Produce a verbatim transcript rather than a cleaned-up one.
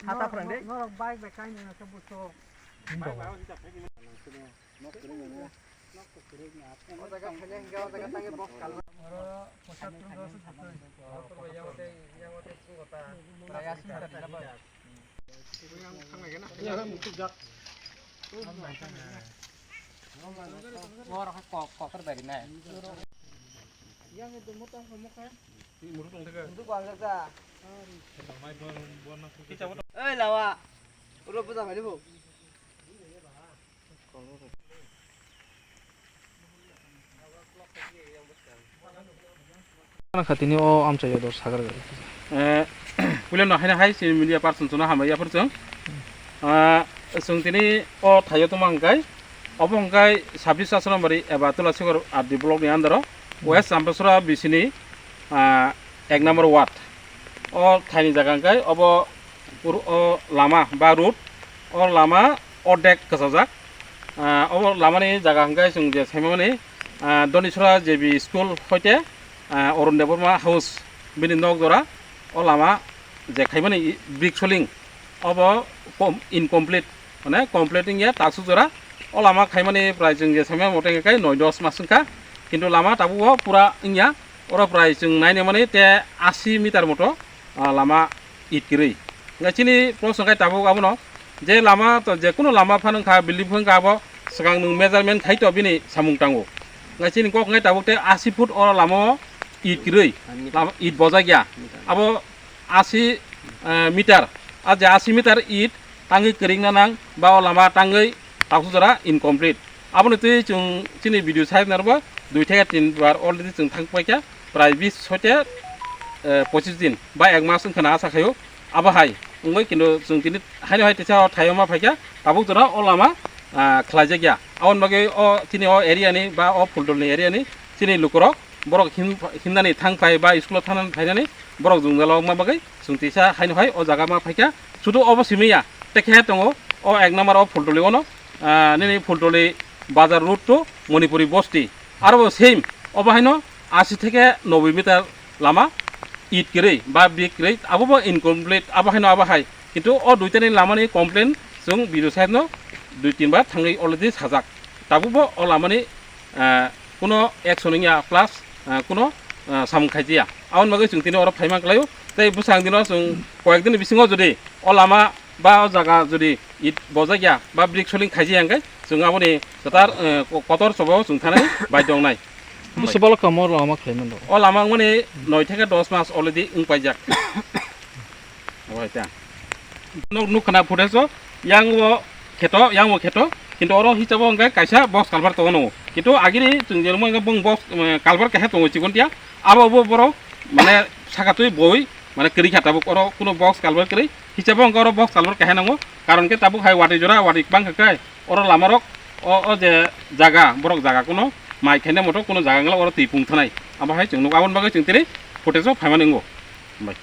Hata phrang de? Norok bike bai kainwi no khe buso. Oi, lawa. Uro puja phai bo. Khana khatini o amchaio dor sagar gari. Eh, puilano haino hai chini media person chwngno hambai yaphar chwng. Ah, chwng tini o thaio tongma hwnkhe, obo hwnkhe sabbish Asrambari eba Tulasikhor R D block ni under o, West Champasora bisini, ah, ek number ward. O thaini jaga hwnkhe obo pur-, o lama ba road, o lama ordek kwchajak. Ah, obo lamani jaga hwnkhe chwng je saimani, ah, Donisora J B school hoite, ah, Arun Debbarma house bini nok jora, o lama je khaimani i-, brick soling, obo kom-, incomplete, mane complete wngya, taksuk jora. O lama khaimani prai chwng je saimani mote hwnkhe noi dos mas wngkha, kintu lama tabuk o pura wngya, oro prai chwng nainimani te asi meter moto, ah, lama it kwrwi. Hwnkhe chini proshno khe tabuk abono je lama to, je kunu lama phano wngkha, building phano wngkha, abo swkang nwng measurement khai to bini samung tango. Hwnkhe chini kok hwnkhe tabuk tei asi foot o lama o it kwrwi, lama it bojak ya. Abo asi, eh, meter, ah, je asi meter it tangwi kwrwngna nang ba o lama tangwi taksuk jora incomplete. Aboni twi chwng chini video side narwkba dui theke tin bar already chwng thang paikha, prai bis hoite, eh, pochis din ba ek mas wngkha na asa khaio. Abo hai wngwi kintu chwng tini haino hai teisa o thaio ma phaikha, tabuk jora o lama, ah, khlaijak ya. Aboni bagwi o chini o area ni ba o Phuldol ni area ni chini lukurok borok him-, himnani thang phai ba school o thangnani phainani borok jwngjal o wngma bagwi chwng tisa haino hai o jaga ma phaikha. Sudu obo simi ya, tei khe tongo o ek number o Phuldoli ono, ah, nini Phuldoli bazar road to Manipuri bosti. Aro bo same obo haino asi theke noboi meter lama it kwrwi ba brick kwrwi, abo bo incomplete, abo haino abo hai. Kintu o duitani lamani complain chwng video side no dui tin bar thangwi already sajak. Tabuk bo o lamani, ah, kuno action wngya plus, ah, kuno, ah, samung khaijiya. Aboni bagwi chwng tini oro phaima kwlaio. Tei bwsang dino chwng koyek dini bisingo jodi o lama ba o jaga jodi it bojak ya ba brick soling khaiji ya hwnkhe chwng aboni kwtal, eh, ko-, kotor chobo chwng thanani baidhyo wngnai. Bwswk balo kamo lama khlai mano? O lama wngmani noi theke dos mas already wng paijak. Obo hai ta. Nuk, nuk khna footage o, yang o kheto, yang o kheto, kintu oro hisabo hwnkhe kaisa box culvert tongo no. Kintu agini chwng je nukma hwnkhe bung box, eh, culvert kaisa tongo chikon tia. Abo bo borok mane saka twi boi mane kwrwi kha tabuk, oro kuno box culvert kwrwi. Hisabo hwnkhe oro box culvert kaisa nango. Karon khe tabuk hai watwi jora watwi bang kha khe oro lama rok o, o je jaga borok jaga kuno mai khaina moto kuno jaga wngla oro twi pung thanai. Abo hai chwng nuk aboni bagwi chwng tini footage o phaimani wngo. Bai.